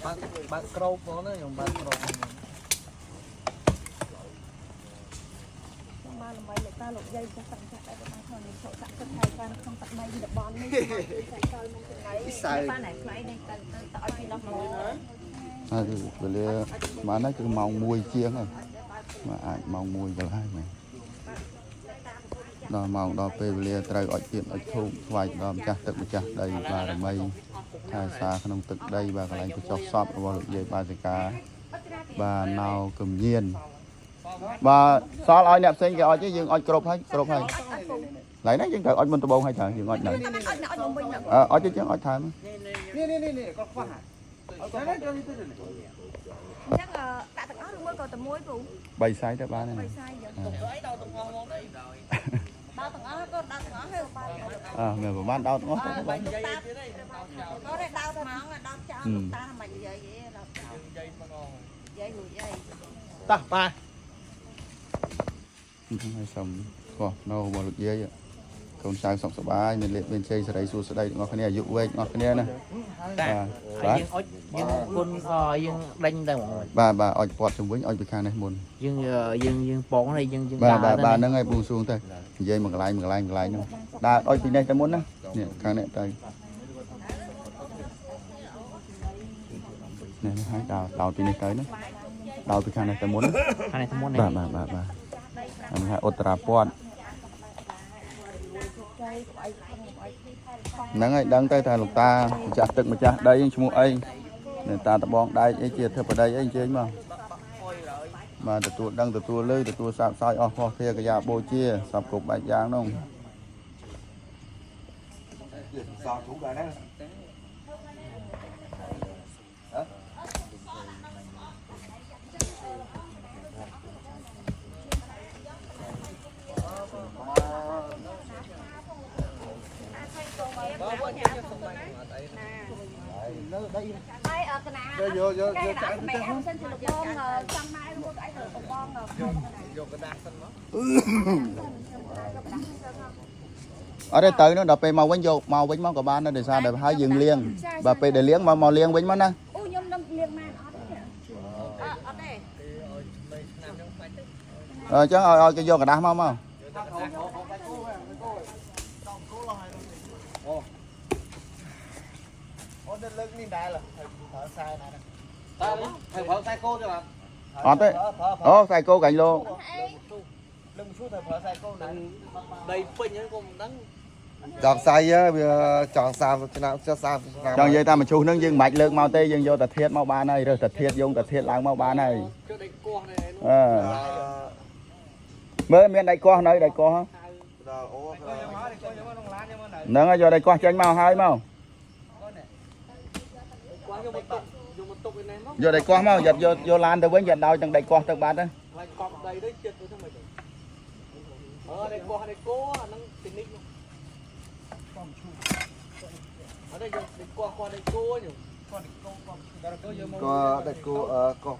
បើកបើកក្របហ្មងណាខ្ញុំបើកក្រប ខ្ញុំបានល្បីលោកតាលោកយាយចាស់តាំងចាស់ដែរបានក្នុងនេះសុខស័ក្តិសិទ្ធិហើយបានក្នុងទឹកដីតំបន់នេះតែចូលមិនចំណៃបានតែខ្លៃនេះទៅទៅទៅឲ្យពីនោះមក ហើយគឺវេលាបានហើយគឺម៉ោង1ជាងហើយបាទអាចម៉ោង1កន្លះហើយមែនដល់ម៉ោងដល់ពេលវេលាត្រូវអុចទៀនអុចធូបថ្វាយដល់ម្ចាស់ទឹកម្ចាស់ដីបារមីថែសារក្នុងទឹកដីបាទកន្លែងបញ្ចុះសពរបស់លោកយាយបាសិកាបាទណៅកំញៀនបាទសល់ឲ្យអ្នកផ្សេងគេអុចទេយើងអុចគ្រប់ហើយគ្រប់ហើយឡើយណាយើងត្រូវអុចមុនដំបូងហើយត្រូវយើងអុចនៅ អត់អត់មកវិញ អើអុចទេយើងអុចថែម នេះនេះនេះគាត់ខ្វះអត់ទៅទៅទៅ អញ្ចឹងដាក់ទាំងអស់ឬមួយក៏តែមួយពូ បីសាយទៅបានហើយ បីសាយយើងដល់ទាំងអស់ក៏ដល់ទាំងអស់ហើយ អើមានប្រហែលដោតទាំងអស់ទៅបាន ក៏ได้ដល់ហ្មងដល់ចោលលោកតាមិននិយាយទេដល់ចោលនិយាយហ្មងនិយាយរួចអី តោះប៉ា ហ្នឹងហើយសូមស្គាល់ភ្នោរបស់លោកយាយកូនចៅសុខសប្បាយមានលេខមានជ័យសិរីសួស្តីទាំងអស់គ្នាអាយុវែងទាំងអស់គ្នាណា តា បាទ ហើយយើងអុចយើងគុណអយើងដេញទៅហ្មង បាទបាទអុចពាត់ជំវិញអុចពីខាងនេះមុន យើងយើងយើងបងហើយយើងយើង បាទបាទបាទហ្នឹងហើយបួងសួងទៅនិយាយមួយកន្លែងមួយកន្លែងមួយកន្លែងហ្នឹងដើរអុចពីនេះទៅមុនណានេះខាងនេះទៅនេះនេះហើយដើរដោតពីនេះទៅណាដោតពីខាងនេះទៅមុនណា ខាងនេះទៅមុន បាទបាទបាទបាទអានេះហៅឧត្តរាពតហ្នឹងហើយដឹងទៅថាលោកតាម្ចាស់ទឹកម្ចាស់ដីហ្នឹងឈ្មោះអីនេះតាដបងដែកអីជាអធិបតីអីអញ្ជើញមកបាទទទួលដឹងទទួលលឺទទួលសាបសោយអស់ផោះភាកយាបូជាសពគ្រប់បែបយ៉ាងនោះ សោធូដែរណា ហើយកណា យកយក កែ យក កណាមិនអត់សិនជាលោកបងចង់ម៉ែមួយអីទៅបង យកกระดาษសិនមក អត់ទេទៅនោះដល់ពេលមកវិញយកមកវិញមកក៏បានដែរដោយសារតែហើយយើងលាងបាទពេលដែលលាងមកមកលាងវិញមកណា អូខ្ញុំនឹងលៀងម៉ែអត់ទេអត់ទេ អញ្ចឹងឲ្យឲ្យគេយកกระดาษមកមក អូនលើកនេះដែរប្រើខ្សែណាតើត្រូវប្រើខ្សែគោទេបាទ អត់ទេអូខ្សែគោកាញ់លោ លើកមឈូសត្រូវប្រើខ្សែគោណាដីពេញហ្នឹងក៏មិនដឹង ចង់សៃវាចង់30ឆ្នាំចង់30ឆ្នាំ ចង់និយាយតាមមឈូសហ្នឹងយើងមិនបាច់លើកមកទេយើងយកតាធាតមកបានហើយរើសតាធាតយកតាធាតឡើងមកបានហើយ ចុះដីកោះនេះ អឺមើលមានដៃកោះនៅដៃកោះ ដល់អូ ហ្នឹងហើយយកដៃកោះចេញមកហើយមក កោះយកមកទុកយកមកទុកឯនេះមក យកដៃកោះមកយកយកយកឡានទៅវិញយកដោយទាំងដៃកោះទៅបាត់ណា ខ្លាចកប់ដីទៅចិត្តទៅធ្វើម៉េចទៅអឺដីកោះដីគោអាហ្នឹងទីនេះមកអត់ទេយកដីកោះកោះដីគោខ្ញុំ ក៏តែគូកោ